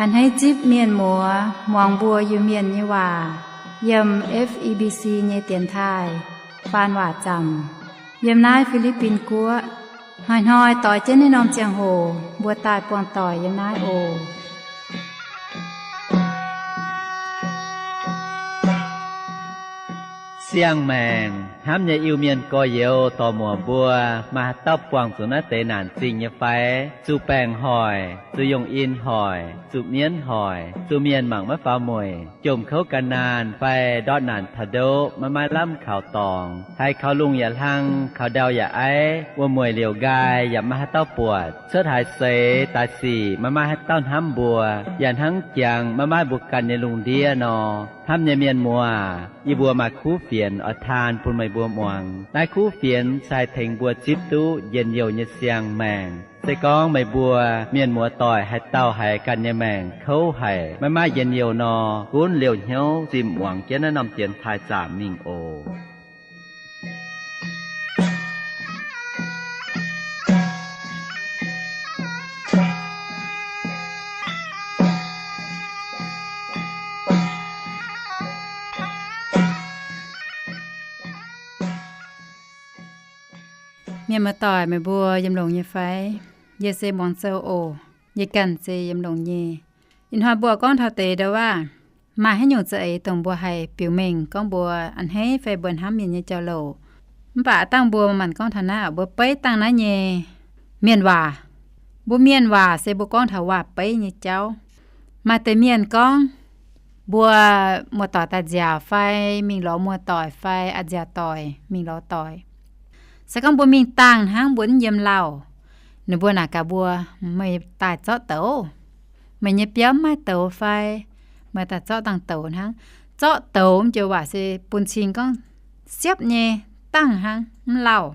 A'hneiv zipv mienh muoz muangx mbuo Iu-Mienh nyei waac yiem F E B C nyei dienx taaih faan waac zaamc yiem naaiv Fi^li^bin Guoqv. Hnoi-hnoi doix jienv naaiv norm ziangh hoc mbuo daaih buangh doic yiem naaiv oc. Siang-maengc hnamv nyei Iu-Mienh gorx-youz dorc-muoc mbuo, maaih haaix dauh buangh zuqc naaiv deix naanc zingh nyei fai? Zuqc baengc hoic, zuqc yongh in hoic, zuqc mienv hoic, zuqc mienh mangc maiv faaux mueic, jomc kouv gan naanh fai ndortv naanc taux ndoqv maiv maaih lamh kaux dorngx, haiz kaux lungh yaac hlang, kaux ndau yaac aiv, wuom-mueic liouc nqaai yaac maiv maaih haaix dauh buatc, cuotv haaix seix daaih sic maiv maaih haaix dauh hnamv mbuo, yaac hnangv jangx maiv maaih mbuo ganh nyei lungh ndiev nor. Hnamv nyei mienh muoz, yie mbuo maaih kuv fienx oix taan bun meih mbuo muangx. Naaiv kuv fienx se haih tengx mbuo zipv duqv njien-youh nyei siang-maengc. Se gorngv meih mbuo mienh muoz doic haaix dauh haiz ganh nyei maengc kouv haic, maiv maaih njien-youh nor, gunv liouh hnyouv zimh muangx jienv naaiv norm dienx taaih zaamc mingh oc. Mienh muoz-doic, meih mbuo yiem longx nyei fai? Yie se muangx zou oc. Yie ganh se yiem longx nyei. Ih hnoi mbuo gorngv taux deix ndau waac, maaih haaix nyungc za'eix dongh mbuo haih biux mengh gorngv mbuo a'hneiv fai mbuo hnamv mienh nyei jauv-louc. Mv baac dangh mbuo manc gorngv taux naaiv, mbuo beiv dangh naaiv nyei mienh waac. Mbuo mienh waac se mbuo gorngv taux waac-beiv nyei jauv. Maaih deix mienh gorngv mbuo muoz-doic daaih nziaauc fai mingh lorz muoz-doic fai a'nziaauc doic mingh lorz doic. Se gorngv mbuo mingh dangh hnangv mbuo mv yiem lauh, ninh mbuo naaic gaax mbuo, meih daaih zorqv douz. Meih nyei biauv mv maaih douz fai? Meih daaih zorqv dangh douz hnangv. Zorqv douz mv joux waac se bun cing gorngv siepv nyei dangh hnangv mv lauh.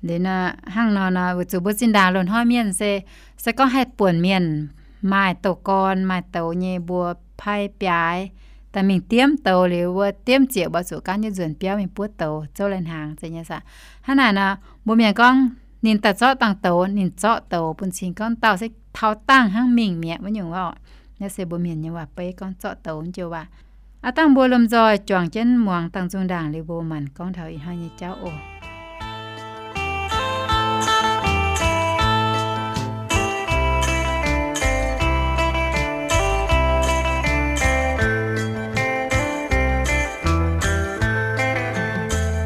Liuz nor hnangv nor nor weic zuqc mbuo zinh ndaangc loz-hnoi mienh se, se gorngv haih buonc mienh maaih douz-gorn maaih douz nyei mbuo pai biaaix daaih mingh diemv douz liuz wuov diemv ziec mbuo zuqc gaanv nyei nzuonx biauv mingh buov douz zouv lai hnaangx zeiz nyei saah. Hnangv naaic nor mbuo mienh gorngv ninh daaih zorqv dangh douz, ninh zorqv douz bun cing gorngv dauh se taux dangh hnangv mingh mi'aqv wuov nyungc orqc. Naaiv se mbuo mienh nyei waac-beiv gorngv zorqv douz mv joux waac. Aav dangh mbuo lomh nzoih juangc jienv muangx dangh nzung ndaangc liuz mbuo manc gorngv taux ih hnoi nyei jauv oc.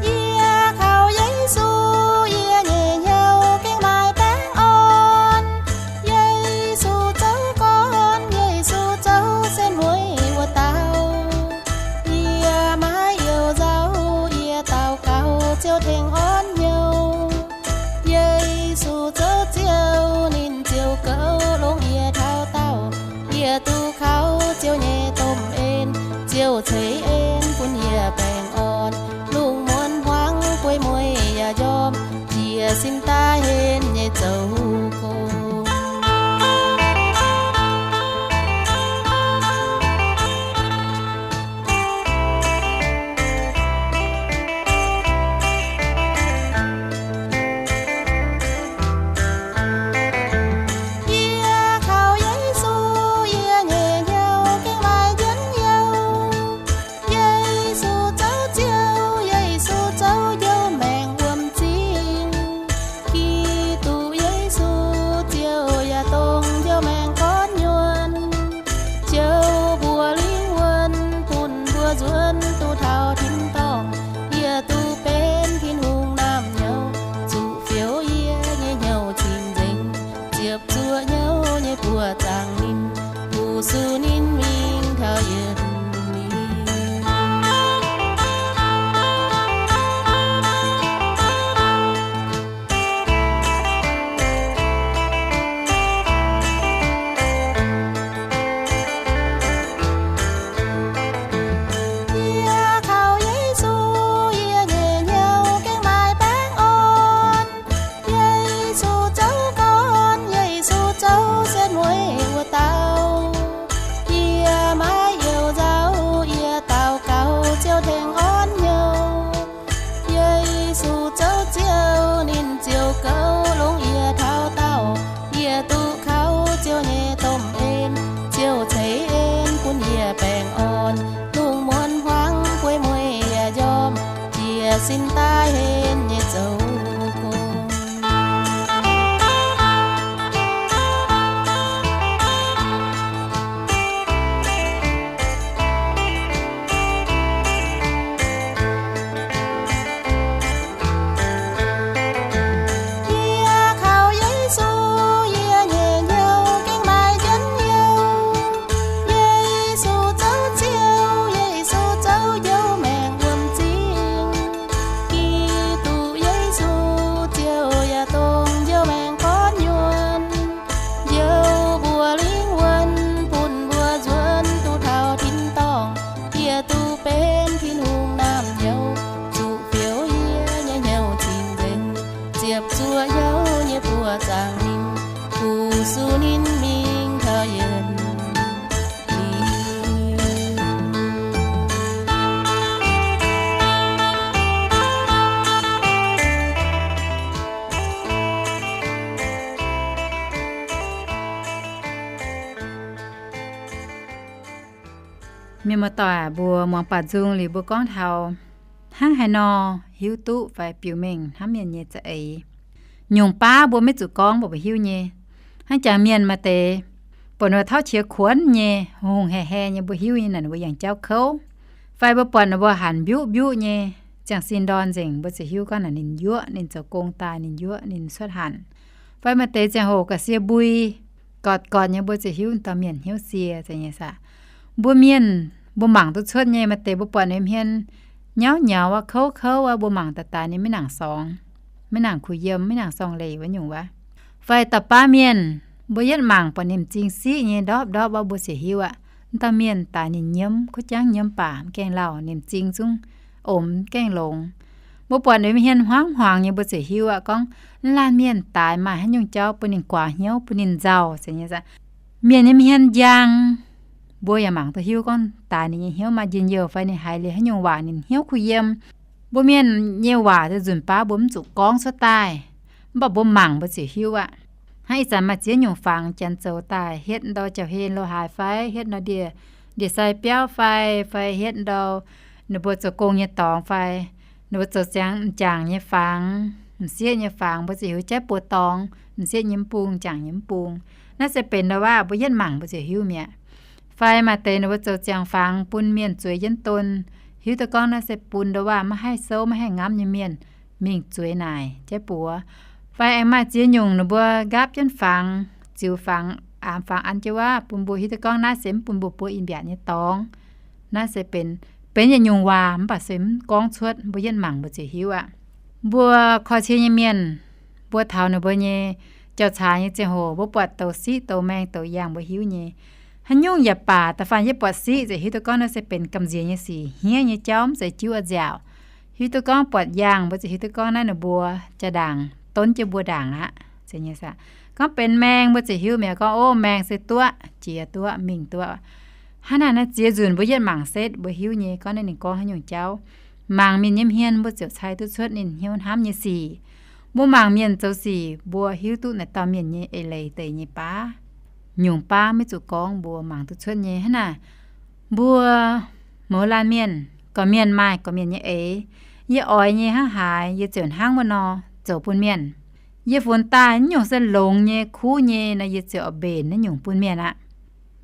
Yie kaux Yesu, yie nyei hnyouv gengh maaih baengh orn. Yesu zoux gorn, Yesu zoux sen mueiz wuov dauh. Yie maiv youh nzauh, yie daux gaux Ziouv tengx orn hnyouv. Yesu zoux Ziouv, ninh ziouc goux longx yie taux daauh. Yie duqv kaux Ziouv nyei domh en, Ziouv ceix en bun yie baengh orn. Lungh muonz hmuangx bueix mueiz yaac njormh, jiez sin daaih henv nyei zoux gong. Yie kaux Yesu, yie nyei hnyouv gengh maaih njien-youh. Yesu zuqc ninh mingh taux yietc liuz. Mienh muoz-doic, mbuo muangx baaux nzung liuz mbuo gorngv taux hnangv haaix nor hiuv duqv fai biux mengh hnamv mienh nyei za'eix. Nyungc baav mbuo maiv zuqc gorngv, mbuo mbuo hiuv nyei. Hnangv jangx mienh maaih deix buatc ninh mbuo tauv qiex kuonx nyei, hungh heh heh nyei, mbuo hiuv nyei naaic ninh mbuo yangh jauv kouv. Fai mbuo buatc ninh mbuo hanc mbiuqv mbiuqv nyei, ziangh sin ndorn nzengc, mbuo ziouc hiuv gorngv naaic ninh yuoqv, ninh zoux gong daaih ninh yuoqv, ninh cuotv hanc. Fai maaih deix ziangh hoc ga'sie mbui, gortv gortv nyei, mbuo ziouc hiuv dauh mienh hnyouv sie, zeiz nyei saah. Mbuo mienh mbuo mangc duqv cuotv nyei. Maaih deix mbuo buatc ninh hmien nyauv nyauv aqv, kouv kouv aqv, mbuo mangc daaih daaix ninh maiv nangc sorngx, maiv nangc kuh yiem, maiv nangc sorng-leiz wuov nyungc wuov. Fai dauh baav mienh mbuo yietv mangc buatc ninh m'zing siqv nyei, ndorpv ndorpv aqv, mbuo ziouc hiuv aqv, wuov dauh mienh daaix ninh nyiemv, kuv jangv nyiemv baac mv gaengh lauh, ninh m'zing zungv omx mv gaengh longx. Mbuo buatc ninh hmien hmuangv hmuangx nyei, mbuo ziouc hiuv aqv gorngv, wuov laanh mienh daaix maaih haaix nyungc jauv bun ninh guaax hnyouv, bun ninh nzauh, zeiz nyei saah. Mienh nyei hmien njang, mbuo yaac mangc duqv hiuv gorngv daaix ninh nyei hnyouv maaih njien-youh fai ninh haiz liuz haaix nyungc waac ninh hnyouv kuh yiem. Mbuo mienh nyei waac nzunc baav mbuo mv zuqc gorngv cuotv daaih, mv baac mbuo mangc mbuo ziouc hiuv aqv. Hnangv ih zanc maaih ziex nyungc fangx janx zoux daaih, hietv ndau jauv-hlen lo haaix fai, hietv ndau ndie, ndie-sai biauv fai, fai hietv ndau ninh mbuo zoux gong nyei dorngx fai, ninh mbuo zoux ziangx m'jangc nyei fangx, m'sieqv nyei fangx, mbuo ziouc hiuv jaiv buoz dorngx, m'sieqv nyei mv bung, m'jangc nyei mv bung. Naaiv se benx ndau waac mbuo yietv mangc mbuo ziouc hiuv mi'aqv. Fai maaih deix ninh mbuo zoux ziangx fangx bun mienh zueiz jienv don, hiuv duqv gorngv naaiv se bun ndau waac maiv haih souv maiv haih ngamv nyei mienh mingh zueiz naaic jaiv buoz. Fai aengx maaih ziex nyungc ninh mbuo nqaapv jienv fangx, ziux fangx, aamx fangx an jienv waac bun mbuo hiuv duqv gorngv naaiv se mv bun mbuo buov in-mbiaatc nyei dorngx. Naaiv se benx, benx yietc nyungc waac mv baac se mv gorngv cuotv, mbuo yietv mangc mbuo ziouc hiuv aqv. Mbuo korv cie nyei mienh, mbuo taux ninh mbuo nyei jauv-caax nyei ziangh hoc mbuo buatc douz siqv douz maeng douz yangh mbuo hiuv nyei. Haaix nyungc yaac baac da'faanh yietv buatc siqv ziouc hiuv duqv gorngv naaiv se benx gamh nziex nyei sic, hniev nyei jauv, mv zeiz jiuv a'nziaauc. Hiuv duqv gorngv buatc yangh mbuo ziouc hiuv duqv gorngv naaiv ninh mbuo jaa-ndaangc donv jienv mbuo ndaangc aqv, zeiz nyei saah. Gorngv benx maeng mbuo ziouc hiuv mi'aqv gorngv, ov, maeng se duqv jiex duqv mingh duqv. Hnangv naaic naaiv ziex nzunc mbuo yietv mangc setv mbuo hiuv nyei gorngv naaiv ninh gorngv haaix nyungc jauv. Mangc mienh nyei hmien mbuo ziouc cai duqv cuotv ninh hnyouv hnamv nyei sic. Mbuo mangc mienh zoux sic mbuo hiuv duqv naaiv dauh mienh nyei eix leiz deix nyei baav. Nyungc baav maiv zuqc gorngv mbuo mangc duqv cuotv nyei. Hnangv naaic mbuo mouz laanh mienh, gorqv-mienh maaih gorqv-mienh nyei eix. Yie oix nyei hnangv haaix yie ziouc hnangv wuov nor zoux bun mienh. Yie funx daaih naaiv nyungc se longx nyei, kuv nyei nor, yie ziouc oix mbenc naaiv nyungc bun mienh aqv.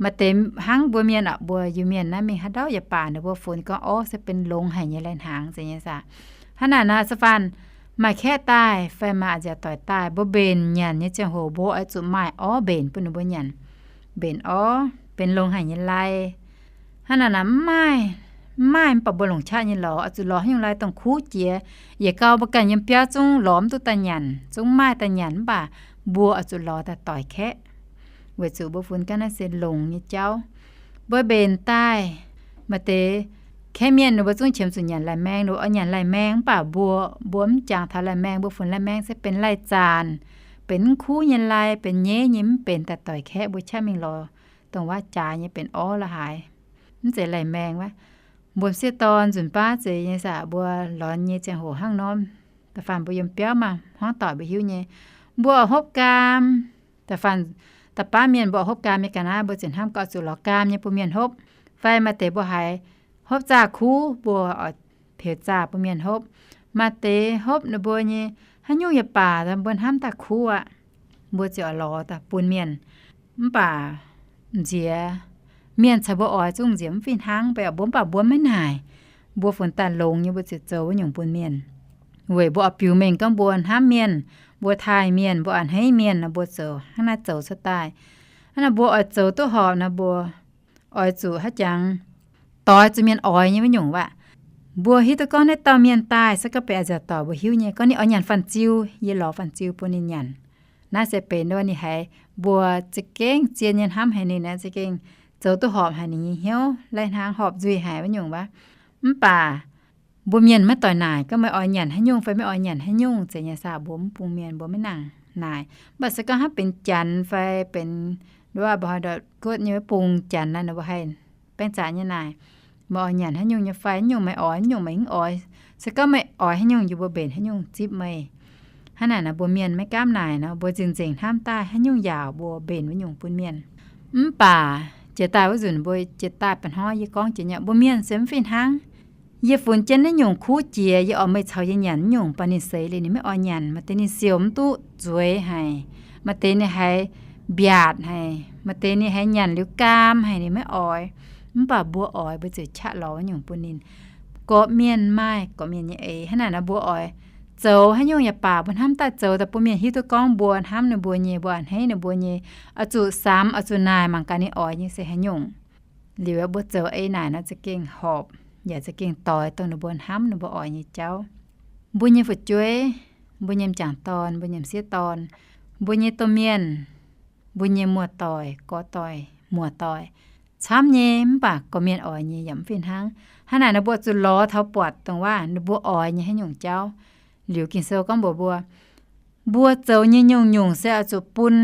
Maaih deix hnangv mbuo mienh orqc, mbuo Iu-Mienh naaiv mingh haaix ndau yaac baac ninh mbuo funx gorngv, ov, se benx longx haic nyei lai-hnaangx, zeiz nyei saah. Hnangv naaic nor, se-faan maaih kaeqv daaih fai maaih a'nziaauc doic daaih, mbuo mbenc nyanc nyei ziangh hoc mbuo oix zuqc maaih orv mbenc bun ninh mbuo nyanc. Mbenc orv, benx longx haic nyei lai. Hnangv naaic nor, mv maaih, mv maaih mv baac mbuo longc qaqv nyei lorz, oix zuqc lorz haaix nyungc lai dongh kuv jiex. Yietc gau mbuo ganh yiem biauv zungv lorz mv duqv daaih nyanc, zungv maaih daaih nyanc mv baac mbuo oix zuqc lorz daaih doic kaeqv, weic zuqc mbuo funx ganh naaiv se longx nyei jauv. Mbuo mbenc daaih, maaih deix kaeqv mienh ninh mbuo zungv qiemx zuqc nyanc lai-maeng, ninh mbuo oix nyanc lai-maeng mv baac mbuo, mbuo mv jangx taux lai-maeng, mbuo funx lai-maeng se benx lai-zanc, benx mv kuv nyei lai, benx nyeiv nyei, mv benx daaih doic kaeqv, mbuo qaqv mingh lorz dongh waac jaax nyei benx orv la'haaix, mv zeiz lai-maeng wuov. Mbuo m'sieqv dorn nzunc baav zeiz nyei saah, mbuo lorz nyei ziangh hoc hnangv nor, da'faanh mbuo yiem biauv maah, hmuangv doic mbuo hiuv nyei. Mbuo oix hopv gaam, da'faanh da'baav mienh mbuo oix hopv gaam nyei ga'naaiv, mbuo ziouc hnamv gorngv oix zuqc lorz gaam nyei bun mienh hopv. Fai maaih deix mbuo haiz hopv zaah kuv, mbuo oix peux zaah bun mienh hopv. Maaih deix hopv ninh mbuo nyei haaix nyungc yaac baac, mbuo hnamv daaih kuv aqv, mbuo ziouc oix lorz daaih bun mienh. Mv baac nziex mienh caux mbuo oix zungv nziex mv fih hnangv, mbuo mv baac mbuo maiv naaic. Mbuo funx daaih longx nyei mbuo ziouc zoux wuov nyungc bun mienh. Weic mbuo oix biux mengh gorngv mbuo hnamv mienh, mbuo taaih mienh, mbuo a'hneiv mienh nor, mbuo zoux hnangv naaiv zoux cuotv daaih. Hnangv naaic mbuo oix zoux duqv horpc nor, mbuo oix zuqc haaix jangx doix zuqc mienh oix nyei wuov nyungc waac. Mbuo hiuv duqv gorngv naaiv dauh mienh daaih se gorngv benx a'nziaauc doic mbuo hiuv nyei. Gorngv ninh oix nyanc fanh ziu, yie lorz fanh ziu bun ninh nyanc. Naaiv se benx ninh haiz mbuo za'gengh zien nyei hnamv haic ninh, za'gengh zoux duqv horpc haic ninh nyei hnyouv, lai-hnaangx horpc nzuih haic wuov nyungc waac. Mv baac mbuo mienh maiv doix naaic gorngv meih oix nyanc haaix nyungc fai maiv oix nyanc haaix nyungc, zeiz nyei saah, mbuo mv bung mienh mbuo maiv nangc. naaic. Mv baac se gorngv hnangv benx janx fai benx nduov mbuo haaix ndortv guotv nyei wuov bung janx naaiv, ninh mbuo haih baengh zaqc nyei naaic, meih oix nyanc haaix nyungc nyei fai, haaix nyungc meih oix, haaix nyungc meih mv oix. Se gorngv meih oix haaix nyungc, yie mbuo mbenc haaix nyungc zipv meih. Hnangv naaic nor mbuo mienh maiv gaamv naaic nor, mbuo nzengc-nzengc hnamv daaih haaix nyungc yaauc mbuo mbenc wuov nyungc bun mienh. Mv baac jiex daaih wuov nzunc mbuo jiex daaih ba'hnoi yie gorngv jiex nyei, mbuo mienh se mv fih hnangv. Yie funx jienv naaiv nyungc kuv jiex, yie oix meih caux yie nyanc naaiv nyungc, mv baac ninh seix liuz ninh maiv oix nyanc, maaih deix ninh siouc mv duqv zueiz haic, maaih deix ninh haiz mbiaatc haic, maaih deix ninh haiz nyanc liuz gaam haic, ninh maiv oix. Mv baac mbuo oix, mbuo ziouc qaqv lorz wuov nyungc bun ninh. Gorqv mienh maaih gorqv mienh nyei eix. Hnangv naaic nor mbuo oix zoux haaix nyungc yaac baac, mbuo hnamv daaih zoux daaih bun mienh hiuv duqv gorngv mbuo hnamv ninh mbuo nyei, mbuo a'hneiv ninh mbuo nyei, oix zuqc samx, oix zuqc naaic mangc gaax ninh oix nyei se haaix nyungc. Liuz mbuo zoux eix naaic nor za'gengh horpc, yaac za'gengh doix dongh ninh mbuo hnamv ninh mbuo oix nyei jauv. Mbuo nyei fu'jueiv, mbuo nyei m'jangc dorn, mbuo nyei m'sieqv dorn, mbuo nyei domh mienh, mbuo nyei muoz-doic, gorx-doic, muoz-doic, camv nyei mv baac gorqv mienh oix nyei yaac mv fih hnangv. Hnangv naaic nor mbuo zuqc lorz taux buatc dongh waac ninh mbuo oix nyei haaix nyungc jauv. Liuz Ging-Sou gorngv mbuox mbuo, mbuo zoux nyei nyungc-nyungc se oix zuqc bun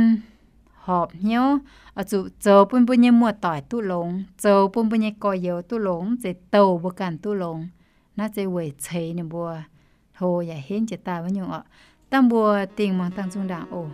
horpc hnyouv, oix zuqc zoux bun mbuo nyei muoz-doic duqv longx, zoux bun mbuo nyei gorx-youz duqv longx, mv zeiz douh mbuo ganh duqv longx. Naaiv se weic ceix ninh mbuo hlo yaac henv jiex daaih wuov nyungc orqc. Dangh mbuo dingh muangx dangh zungh ndaangc oc.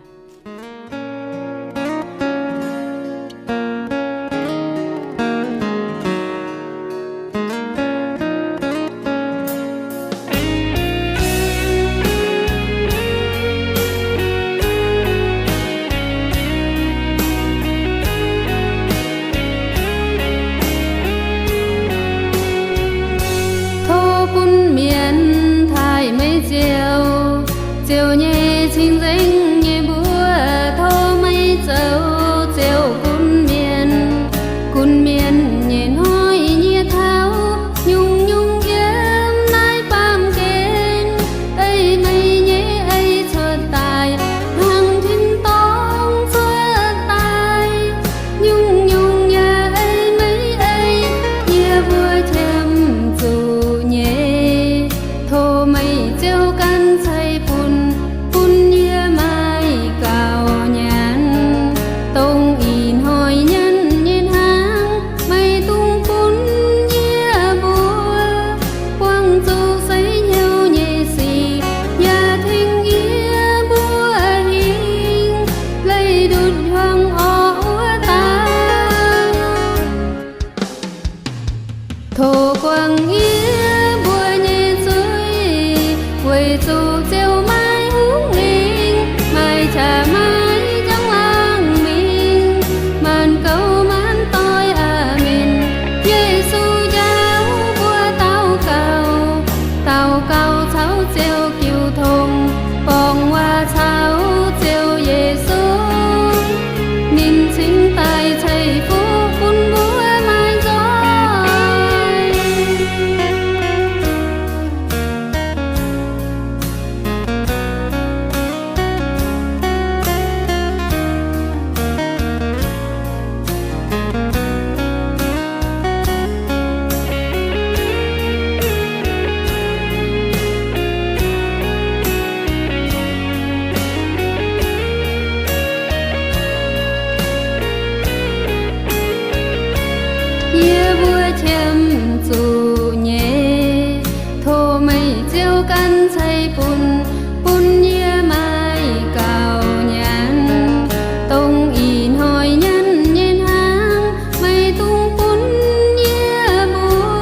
Tov bun mienh taaih meih ziouc, ziouc nyei cing-nzengc nyei mbuo. Tov meih zoux ziouc gunv mienh, gunv mienh nyei hnoi nyie taux, nyungc-nyungc yiem naaiv baamh gen ei meih nyei ei cuotv daaih, hnangv tin-dorngh cuotv daaih, nyungc-nyungc yaac ei meih ei. Yie mbuo qiemx zuqc nyei, tov meih ziouc ganh ceix bun, bun yie maaih gauh nyanc. Dongh ih hnoi nyanc nyei hnangv, meih dungx gunv yie mbuo. Buangh zuqc seix hnyouv nyei sic, yaac tengx yie mbuo hingh leih ndutc hiuang orqv wuov dauh. Tov guangc yie mbuo nyei zuiz, weic zuqc Ziouv maaih Hungh Lingh, maaih qaqv maaih njang-laangc mingh, maanc gouv maanc doic. Aamen. Yesu njaaux mbuo daux gaux, daux gaux caux Ziouv jiu tong, borngz waac caux Ziouv Yesu, ninh cingx daaih ceix fuqv bun mbuo maaih nzoih. Yie mbuo qiemx zuqc nyei, tov meih Ziouv ganh ceix bun, bun yie maaih gauh nyanc. Dongh ih hnoi nyanc nyei hnangv, meih dungx bun yie mbuo.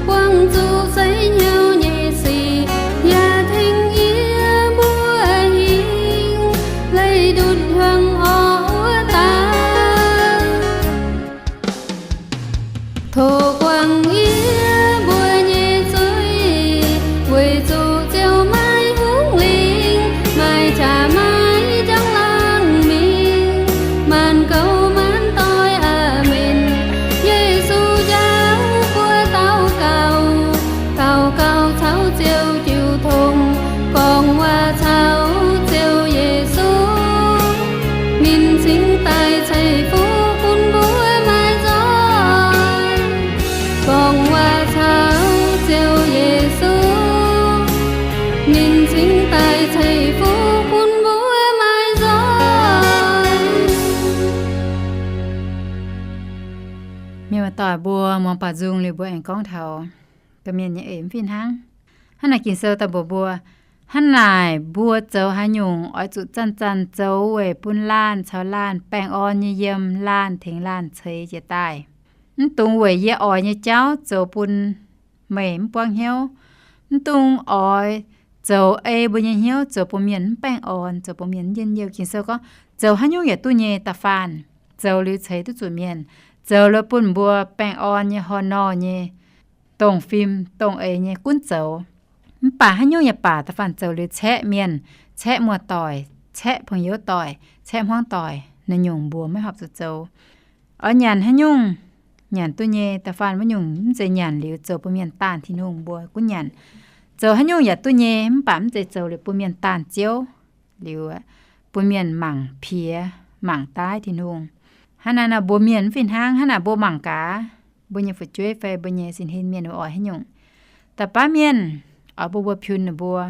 Buangh zuqc seix hnyouv nyei sic, yaac tengx yie mbuo hingh leih ndutc hiuang orqv wuov dauh. Tov guangc yie mbuo nyei zuiz, weic zuqc Ziouv maaih Hungh Lingh, maaih qaqv maaih njang-laangc mingh, maanc gouv maanc doix. Aamen. Yesu njaaux mbuo daux gaux, daux gaux caux Ziouv jiu tong, gorngv waac caux Ziouv Yesu, ninh cingx daaih ceix fuqv bun mbuo maaih nzoih. Gorngv Doic mbuo muangx baaux nzung liuz mbuo aengx gorngv taux domh mienh nyei eix mv fih hnangv. Hnangv naaic Ging-Sou daaih mbuox mbuo, hnangv naaic mbuo zoux haaix nyungc oix zuqc zanc-zanc zoux weic bun laanh caux laanh baengh orn nyei yiem, laanh tengx laanh ceix jiez daaih. Mv dungx weic yie oix nyei jauv zoux bun meih mv buangv hnyouv. Mv dungx oix zoux ei mbuo nyei hnyouv, zoux bun mienh mv baengh orn, zoux bun mienh mv njien-youh. Ging-Sou gorngv, zoux haaix nyungc yaac duqv nyei, da'faanh zoux liuz ceix duqv zuqc mienh, zoux liuz bun mbuo baengh orn nyei, horh nor nyei, dongh fim dongh eix nyei gunv zoux. Mv baac haaix nyungc yaac baac, da'faanh zoux liuz caeqv mienh, caeqv muoz-doic, caeqv pong-youz doic, caeqv hmuangv doic, naaiv nyungc mbuo maiv horpc zuqc zoux. Oix nyanc haaix nyungc, nyanc duqv nyei, da'faanh wuov nyungc mv zeiz nyanc liuz zoux bun mienh daanh Tin-Hungh, mbuo gunv nyanc. Zoux haaix nyungc yaac duqv nyei, mv baac mv zeiz zoux liuz bun mienh daanh Ziouv, liuz bun mienh mangc piex, mangc daaih Tin-Hungh. Hnangv naaic nor mbuo mienh mv fih hnangv. Hnangv naaic mbuo mangc gaax, mbuo nyei fu'jueiv fai mbuo nyei sin-hlen mienh oix haaix nyungc. Da'faanh mienh oix bun mbuo piun ninh mbuo.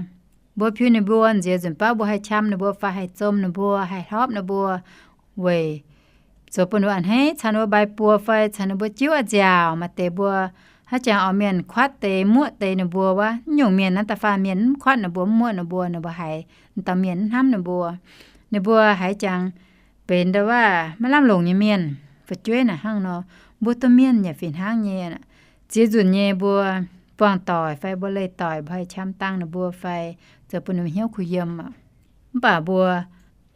Mbuo piun ninh mbuo nziex nzunc baav mbuo haih qam ninh mbuo fai haih zom ninh mbuo, haih hlopv ninh mbuo, weic zoux bun ninh mbuo a'hneiv, caux ninh mbuo mbaix buoz fai caux ninh mbuo jiuv a'nziaauc. Maaih deix mbuo haiz jangx oix mienh kuatv deix muoqv deix ninh mbuo wuov, nyungc mienh naaiv da'faanh mienh mv kuatv ninh mbuo, mv muoqv ninh mbuo, ninh mbuo haiz dauh mienh mv hnamv ninh mbuo. Ninh mbuo haiz jangx benx ndau wuov maiv lamh longc nyei mienh. Fu'jueiv naaic hnangv nor, mbuo domh mienh yaac fih hnangv nyei. Ziex nzunc nyei mbuo buangh doic fai mbuo leih doic, mbuo haih qam dangh ninh mbuo fai zoux bun ninh mbuo hnyouv kuh yiem. Mv baac mbuo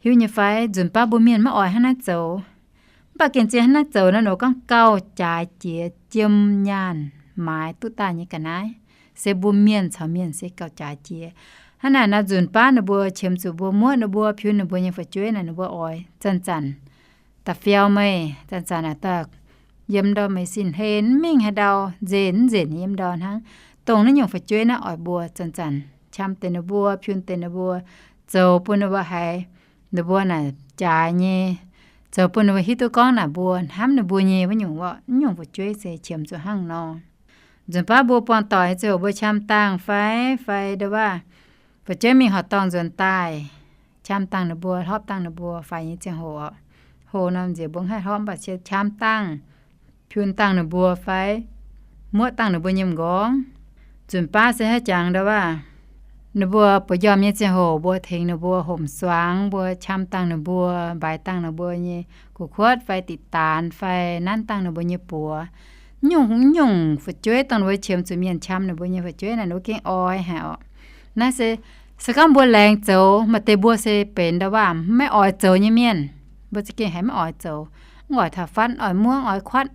hiuv nyei fai, nzunc baav mbuo mienh maiv oix hnangv naaiv zoux. Mv baac gengh zien hnangv naaiv zoux nor, nor gorngv gauh jaaix jiex, jiem nyaanh maaiz duqv daaih nyei ga'naaiv, se mbuo mienh caux mienh se gauh jaaix jiex. Hnangv naaic nor nzunc baav ninh mbuo qiemx zuqc mbuo muoqv ninh mbuo, piun ninh mbuo nyei fu'jueiv naaic, ninh mbuo oix zanc-zanc da'fiau meih, zanc-zanc naaic daaih yiem ndau meih sin-hlen, mv mingh haaix ndau, nzenc mv nzenc yiem ndau hnangv. Dongh naaiv nyungc fu'jueiv naaiv oix mbuo zanc-zanc qam deix ninh mbuo, piun deix ninh mbuo, zoux bun ninh mbuo haiz ninh mbuo naaic jaaix nyei, zoux bun ninh mbuo hiuv duqv gorngv naaic mbuo hnamv ninh mbuo nyei wuov nyungc orqc. Naaiv nyungc fu'jueiv se qiemx zuqc hnangv nor. Nzunc baav mbuo buangh doic ziouc mbuo qam dangh fai, fai ndau wuov fu'jueiv mingh horqc dorngh nzuonx daaih, qam dangh ninh mbuo, hlopv dangh ninh mbuo faix nyei ziangh hoc orqc. Hoc nor nziex mbuo mv haih hlopv, mv baac qam dangh, piun dangh ninh mbuo fai muoqv dangh ninh mbuo nyei m'nqorngv. Nzunc baav se haiz jangx ndau wuov ninh mbuo ba'njormh nyei ziangh hoc mbuo tengx ninh mbuo homc suangx, mbuo qam dangh ninh mbuo, mbaix dangh ninh mbuo nyei gu'kuotv fai diqc daanx fai nanv dangh ninh mbuo nyei buoz. Nyungc, nyungc fu'jueiv dongh ninh mbuo qiemx zuqc mienh qam ninh mbuo nyei fu'jueiv naaic, ninh mbuo gengh oix haic orqc. Naaiv se, se gorngv mbuo laengz zoux, maaih deix mbuo se benx ndau wuov maiv oix zoux nyei mienh. Mbuo za'gengh haiz maiv oix zoux, mv oix taux fatv, oix muangv, oix kuatv,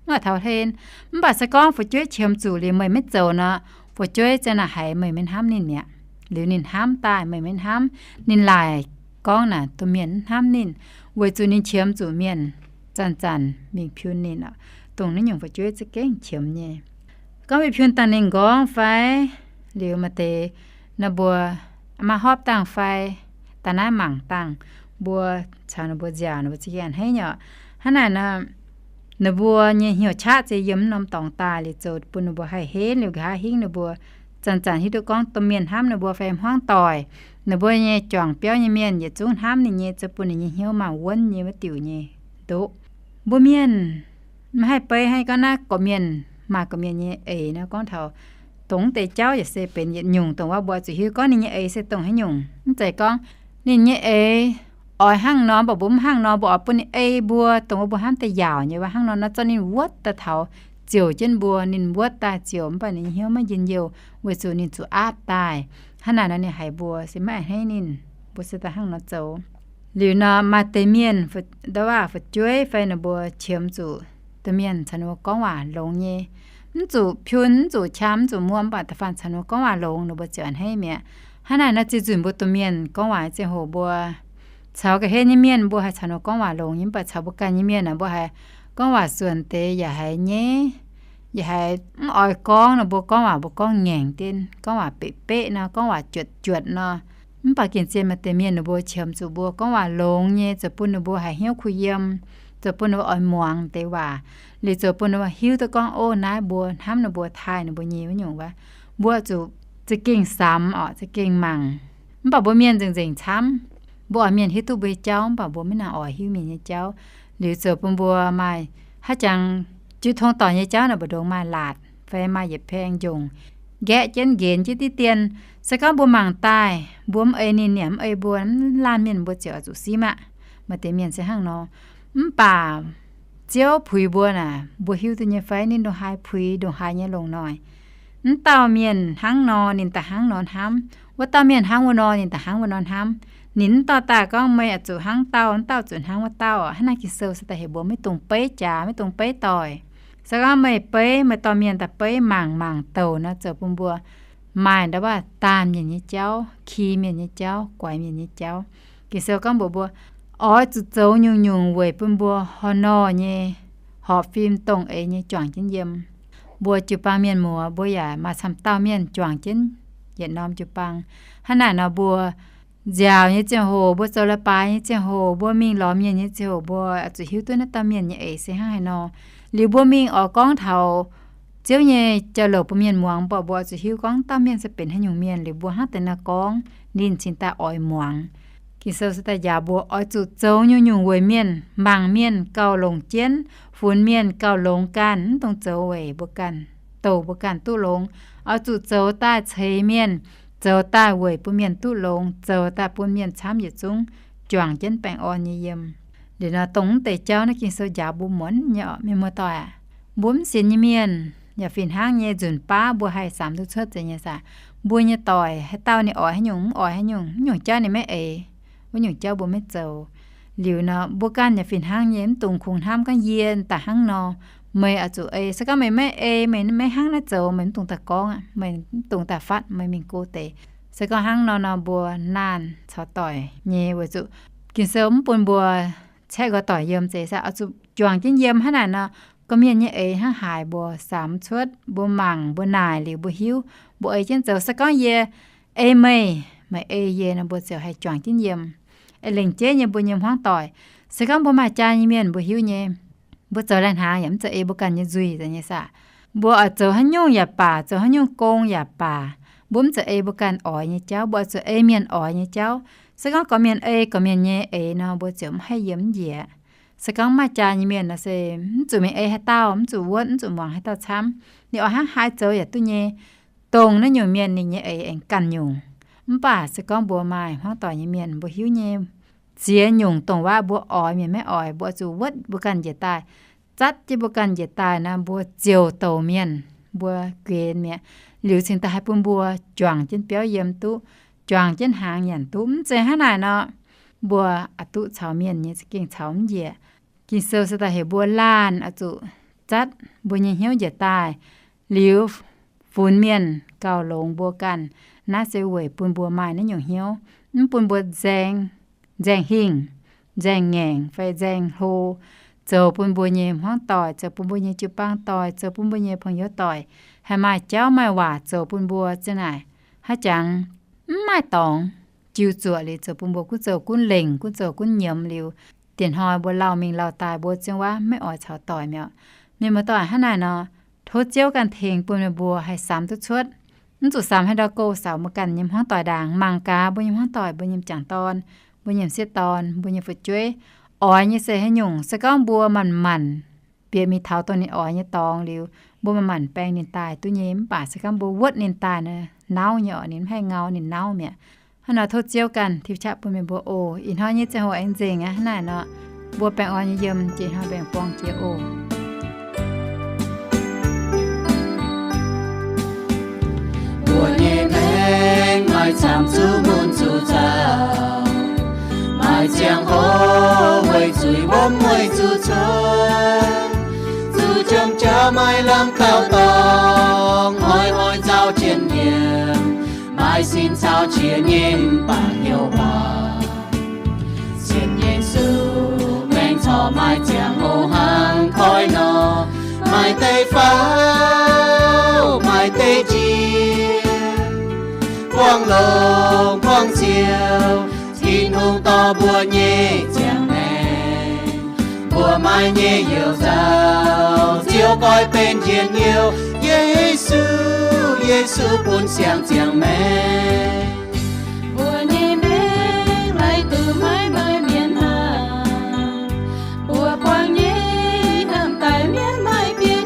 mv oix taux hlen. Mv baac se gorngv fu'jueiv qiemx zuqc liuz meih maiv zoux nor, fu'jueiv ziang naaic haiz meih maiv hnamv ninh mi'aqv. Liuz ninh hnamv daaih meih maiv hnamv, ninh laaic gorngv naaic domh mienh mv hnamv ninh, weic zuqc ninh qiemx zuqc mienh zanc-zanc mingh piun ninh orqc. Dongh naaiv nyungc fu'jueiv za'gengh qiemx nyei. Gorngv mingh piun dangh ninh m'nqorngv fai, liuz maaih deix nor mbuo maaih hopv dangh fai da'naaiv mangc dangh, mbuo caux ninh mbuo nziaauc, ninh mbuo za'gengh a'hneiv nyei orqc. Hnangv naaic nor, ninh mbuo nyei hnyouv qaqv zeix yiem mv norm dorngx daaih liuz zoux bun ninh mbuo haih henv liuz nqa'haav hingv ninh mbuo zanc-zanc hiuv duqv gorngv domh mienh hnamv ninh mbuo fai hmuangv doic, ninh mbuo nyei juangc biauv nyei mienh yietc zungv hnamv ninh nyei, zoux bun ninh nyei hnyouv mangc wuonv nyei wuov diuc nyei ndoqv. Mbuo mienh maiv haih beiv haic gorngv naaiv gorqv-mienh maaih gorqv-mienh nyei eix nor, gorngv taux dongh deix jauv yaac se benx yietc nyungc dongh wuov mbuo oix zuqc hiuv gorngv ninh nyei eix se dongh haaix nyungc. Mv zeiz gorngv ninh nyei eix oix hnangv nor, mv baac mbuo mv hnangv nor, mbuo oix bun ninh ei mbuo dongh wuov mbuo hnamv deix yaauc nyei waac hnangv nor, nor zorqv ninh wuotv daaih taux ziouc jienv mbuo. Ninh wuotv daaih ziouc mv baac ninh nyei hnyouv maiv njien-youh, weic zuqc ninh zuqc aapv daaih. Hnangv naaic nor ninh haiz mbuo se maiv a'hneiv ninh, mbuo se daaih hnangv nor zoux. Liuz nor maaih deix mienh, ndau waac fu'jueiv fai ninh mbuo qiemx zuqc domh mienh caux ninh mbuo gorngv waac longx nyei, mv zuqc piun, mv zuqc qam, mv zuqc muoqv, mv baac da'faanh caux ninh mbuo gorngv waac longx, ninh mbuo ziouc a'hneiv mi'aqv. Hnangv naaic nor, ziex nzunc mbuo domh mienh gorngv waac nyei ziangh hoc mbuo caux ga'hlen nyei mienh mbuo haih caux ninh mbuo gorngv waac longx nyei, mv baac caux mbuo ganh nyei mienh aah, mbuo haiz gorngv waac suonc deix yaac haiz nyeiv, yaac haiz mv oix gorngv nor, mbuo gorngv waac mbuo gorngv ngaengc dien, gorngv waac beqc-beqv nor, gorngv waac juotc-juotc nor. Mv baac gengh zien maaih deix mienh ninh mbuo qiemx zuqc mbuo gorngv waac longx nyei, zoux bun ninh mbuo haiz hnyouv kuh yiem, zoux bun ninh mbuo oix muangx deix waac, liuz zoux bun ninh mbuo hiuv duqv gorngv, ov, naaiv mbuo hnamv ninh mbuo, taaih ninh mbuo nyei wuov nyungc waac. Mbuo zuqc za'gengh samx orqc, za'gengh mangc. Mv baac mbuo mienh nzengc-nzengc camv. Mbuo oix mienh hiuv duqv mbuo nyei jauv, mv baac mbuo maiv nangc oix hiuv mienh nyei jauv, liuz zoux bun mbuo maaih haaix jangx jiu tong doic nyei jauv naaic mbu'ndongx maaih laatc fai maaih yietc paeng njongc, nqaeqv jienv nqenx jienv diqv dien. Se gorngv mbuo mangc daaih, mbuo mv ei ninh, ninh yaac mv ei mbuo, mv laanh mienh mbuo ziouc oix zuqc simv aqv. Maaih deix mienh se hnangv nor. Mv baac Ziouv puix mbuo naaic, mbuo hiuv duqv nyei fai? Ninh ndongc haaix puix ndongc haaix nyei longc noic. Mv dauh mienh hnangv nor, ninh daaih hnangv nor hnamv. Wuov dauh mienh hnangv wuov nor, ninh daaih hnangv wuov nor hnamv. Ninh mv dorh daaih gorngv meih oix zuqc hnangv dauh, wuov dauh zuqc hnangv wuov dauh. Hnangv naaiv Ging-Sou se daaih heuc mbuo maiv dungx beiv jaax, maiv dungx beiv doic. Se gorngv meih beiv, meih dorh mienh daaih beiv mangc, mangc douc nor, zoux bun mbuo maaih ndau wuov daanh mienh nyei jauv, ki mienh nyei jauv, guaix mienh nyei jauv. Ging-Sou gorngv mbuox mbuo, oix zuqc zoux nyungc-nyungc weic bun mbuo horh nor nyei horpc fim dongh eix nyei juangc jienv yiem. Mbuo jiu-baang mienh muoz, mbuo yaac maaih camv dauh mienh juangc jienv yietc norm jiu-baang. Hnangv naaic nor, mbuo nziaauc nyei ziangh hoc, mbuo zoux leiz-baaix nyei ziangh hoc, mbuo mingh lorz mienh nyei ziangh hoc, mbuo oix zuqc hiuv duqv naaiv dauh mienh nyei eix se hnangv haaix nor. Liuz mbuo mingh oix gorngv taux Ziouv nyei jauv-louc bun mienh muangx, mbuo, mbuo oix zuqc hiuv gorngv dauh mienh se benx haaix nyungc mienh, liuz mbuo hnangv deix nor gorngv, ninh cingx daaih oix muangx. Ging-Sou se daaih njaaux mbuo oix zuqc zoux nyungc-nyungc weic mienh, mangc mienh gauh longc jienv, funx mienh gauh longx ganh, mv dungx zoux weic mbuo ganh, douc mbuo ganh duqv longx. Oix zuqc zoux daaih ceix mienh, zoux daaih weic bun mienh duqv longx, zoux daaih bun mienh camv yietc zungv juangc jienv baengh orn nyei yiem. Liuz nor, dongh mv deix jauv naaiv Ging-Sou njaaux mbuo muonz nyei orqc, mienh muoz-doic aac. Mbuo mv sienx nyei mienh yaac fih hnangv nyei, nzunc baav mbuo haih samx duqv cuotv zeiz nyei saah. Mbuo nyei doic haaix dauh ninh oix haaix nyungc, mv oix haaix nyungc, mv nyungc jauv ninh maiv eix, wuov nyungc jauv mbuo maiv zoux. Liuz nor, mbuo ganh yaac fih hnangv nyei, mv dungx kungx hnamv gorngv yie daaih hnangv nor, meih oix zuqc ei. Se gorngv meih maiv ei, meih maiv hnangv naaiv zoux, meih mv dungx daaih gorngv aqv, meih mv dungx daaih fatv, meih mingh go deix. Se gorngv hnangv nor nor, mbuo naanh caux doic nyei weic zuqc Ging-Sou mv bun mbuo caeqv nqoi doic yiem zeiz saah. Oix zuqc juangc jienv yiem. Hnangv naaic nor, gorqv-mienh nyei eix hnangv haaix mbuo samx cuotv, mbuo mangc, mbuo naaic liuz mbuo hiuv, mbuo ei jienv zoux. Se gorngv yie ei meih, meih ei yie nor, mbuo ziouc haih juangc jienv yiem. Eix lengc jeiv nyei mbuo nyei hmuangv doic, se gorngv mbuo maaih jaa nyei mienh mbuo hiuv nyei, mbuo zoux lai-hnaangx yaac mv zoux ei mbuo ganh nyei nzuih nzengc nyei saah. Mbuo oix zoux haaix nyungc yaac baac, zoux haaix nyungc gong yaac baac, mbuo mv zoux ei mbuo ganh oix nyei jauv, mbuo oix zuqc ei mienh oix nyei jauv. Se gorngv gorqv-mienh ei gorqv-mienh nyei eix nor, mbuo ziouc mv haih yiem mv njiec. Se gorngv maaih jaa nyei mienh nor se mv zuqc mingh ei haaix dauh, mv zuqc wuotv, mv zuqc muangx haaix dauh camv. Ninh oix hnangv haaix zoux yaac duqv nyei. Dongh naaiv nyungc mienh ninh nyei eix aengx ganh nyungc. Mv baac se gorngv mbuo maaih hmuangv doic nyei mienh, mbuo hiuv nyei, ziex nyungc dongh waac mbuo oix mienh maiv oix, mbuo oix zuqc wuotv mbuo ganh njiec daaih, zatv jienv mbuo ganh njiec daaih nor, mbuo ziouc douc mienh, mbuo guenx mi'aqv. Liuz cingx daaih haih bun mbuo juangc jienv biauv yiem duqv, juangc jienv hnaangx nyanc duqv. Mv zeiz hnangv naaic nor, mbuo oix duqv caux mienh nyei za'gengh caux mv njiec. Ging-Sou se daaih heuc mbuo laanh oix zuqc zatv mbuo nyei hnyouv njiec daaih, liuz funx mienh gauh longx mbuo ganh. Naaiv se weic bun mbuo maaih naaiv nyungc hnyouv, mv bun mbuo nzaeng, nzaeng hingh, nzaeng ngaengc fai nzaeng hlo, zoux bun mbuo nyei hmuangv doic, zoux bun mbuo nyei jiu-baang doic, zoux bun mbuo nyei pong youz doic haih maaih jauv maaih waac zoux bun mbuo ziang naaic haaix jangx mv maaih dorngx jiu zuoqc liuz, zoux bun mbuo gunv zoux gunv lengc, gunv zoux gunv nyiemz liuz, dieh hnoi mbuo lauh mingh lauh daaih mbuo ziouc waac maiv oix caux doic mi'aqv. Mienh muoz-doic, hnangv naaic nor, tov Ziouv ganh tengx bun meih mbuo haih samx duqv cuotv. Mv zuqc samx haaix ndau go, samx mbuo ganh nyei hmuangv doic ndaangc. Mangc gaax mbuo nyei hmuangv doic, mbuo nyei m'jangc dorn, mbuo nyei m'sieqv dorn, mbuo nyei fu'jueiv oix nyei se haaix nyungc. Se gorngv mbuo manc-manc bieqc mingh taux dongh ninh oix nyei dorngx liuz, mbuo manc-manc baeng ninh daaih duqv nyei. Mv baac se gorngv mbuo wuotv ninh daaih nor, nauv nyei orqc, ninh mv haih ngau, ninh nauv mi'aqv. Hnangv nor tov Ziouv ganh tiv qaqv bun meih mbuo oc. Ih hnoi nyei ziangh hoc aengx nzengc aqv. Hnangv naaic nor, mbuo baengh orn nyei yiem jiex ih hnoi baengh buang jiex oc. Mbuo nyei maengc maaih camv zuqc mun zuqc zaux, maaih ziangh hoc weic zuiz wuom weic zuqc cuotv, zuqc jomc jaax maaih lamh gauh dorngx, hnoi-hnoi nzauh jien yiem, maaih sin caux qiex nyei mv baac hnyouv waac. Sienx Yesu maengc corc maaih ziangh hoc hnangv koiv nor, maaih deix faaux, maaih deix njiec, buangh longx buangh ciouv, Tin-Hungh dorh mbuo nyei ziangh maengc. Mbuo maaih nyei youc nzauh, Ziouv goiv benx njien-youh, Yesu, Yesu bun siang ziangh maengc. Mbuo nyei maengc laih duqv maiv maaih mienh hnangv. Mbuo buangh nyei hnamv daaih mienh maaih bieqc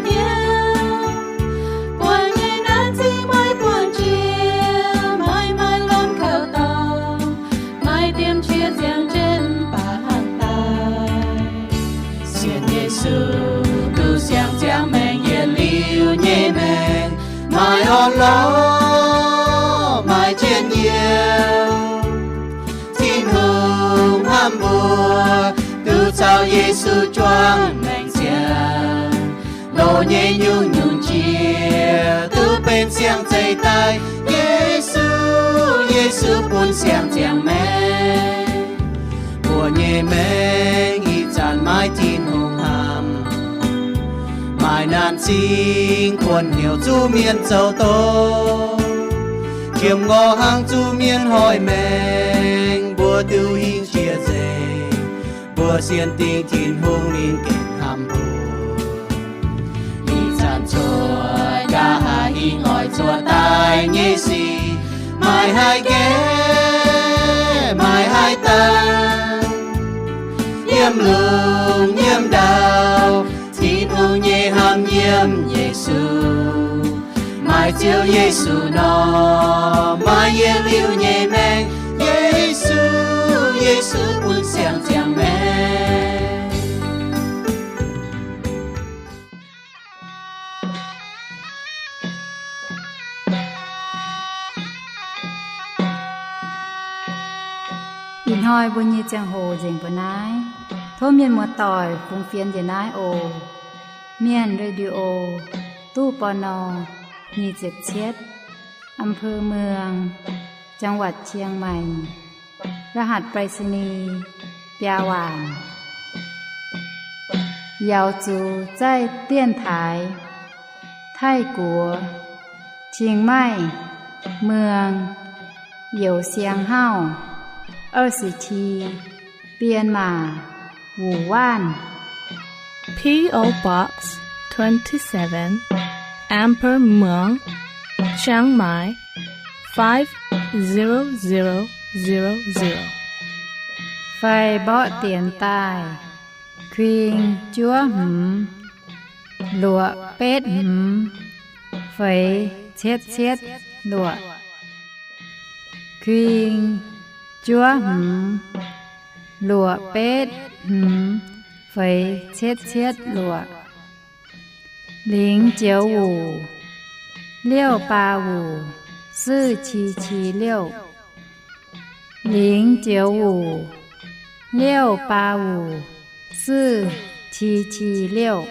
Maaih orn-lorqc, maaih njien-youh, Tin-Hungh hnamv mbuo, duqv caux Yesu juangc maengc ziangh. Loz nyei nyungc-nyungc jiex duqv benx siang-zeih daaih. Yesu, Yesu bun siang-ziangh maengx. Mbuo nyei maengc ih zanc maiv Tin-Hungh hnamv. Maaih naanc zingh buonv hnyouv zuqc mienh zoux doz, qiemx ngorc hnangv zuqc mienh hoic maengc, mbuo duqv hingh jiex nzengc. Mbuo sienx dingc Tin-Hungh ninh gengh hnamv mbuo. Ih zanc cuotv nqa'haav hingh oix cuotv daaih nyei sic, maaih haih gaeqv, maaih haih dangh. Yiem lungh yiem ndau, Tin-Hungh nyei hnamv yiem Yesu. Maaih Ziouv Yesu nor, maaih yietc liuz nyei maengc. Yesu, Yesu bun siang-ziangh maengc. Ih hnoi mbuo nyei ziangh hoc nzengc mbuo naaiv. Tov mienh muoz-doic fungx fienx njiec naaiv oc. Mienh Radio, ตู้ ปณ. nyic ziepc cietv, อำเภอเมือง จังหวัดเชียงใหม่ รหัสไปรษณีย์ biaa waanc. Yaux zuqc zaih dienx taaix Taiv-Guoqv, Qing Maih Muang, Youz Siang Hauv, 二十七, Bienh Maac, Wuc Waanv. P O Box twenty-seven, อำเภอเมือง เชียงใหม่ five zero zero zero zero. Fai mborqv dienx daaih, kuing juov hmz, luoqc betv hmz, feix cietv cietv luoqc. Kuing juov hmz, luoqc betv hmz, feix cietv cietv luoqc. Lingx joux wuc, 六八五, 四七七六. Lingx joux wuc, 六八五, 四七七六.